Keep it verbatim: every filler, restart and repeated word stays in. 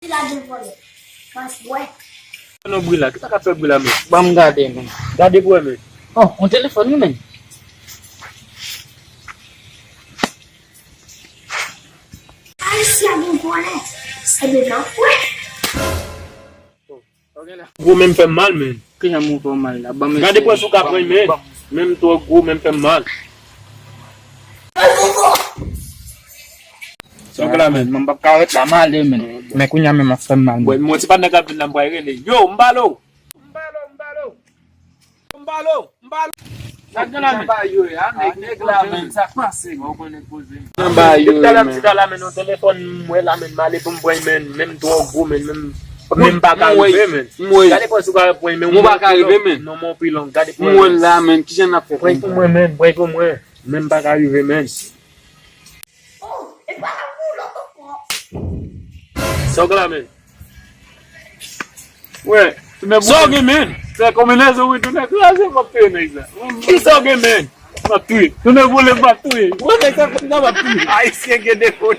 Ki lajan vòlè? Pas bwè. Non, bri la. Kisa k ap fè bri la, men? Ban m gade, men. Gade pou wè, men. Oh, on telefòn, wi, men. Ayisyen gen vòlè. Se de nan fwè. Gwo menm fè m mal, men. Kijan m fè w mal la? Ban m eseye. Gade pwen sou ka pran, men. Menm twò gwo, menm fè m mal. Sa w gen la, men? Mwen p ap ka ret la, m ale, men. Men kounye a menm ap fè m mal, men. Mwen, ti patnè k ap vin la, m pral rele. Yo, m balo! M balo, m balo! M balo, m balo! Sa k gen la, men? Sa ba yo ye, a, nèg, nèg la, men, sa k pase, men? Ou konnen koze. Sa ba yo ye, men. Depi talè m chita la, men, yon telefòn m wè la, men, m ale pou m pran, men, menm twò gwo, men, menm, menm pa ka rive, men. M wè. Gade pwen sou ka pran, men. Ou pa ka rive, men. Non, men, pi long. Gade pwen. M wè la, men, kijan n ap fè pou mwen? Pran pou mwen, men, pran pou mwen. Menm pa ka rive, men. Oh, e pa la pou lòt ankò. Sa w gen la, men? Wè, tounen boule. Sa w gen, men? Se konbinezon, wi, tounen kraze, m ap touye nèg sa. Kisa w gen, men? M ap touye. Tounen boule, m ap touye. Wè, nèg sa, m ap touye. Ayisyen gen defo.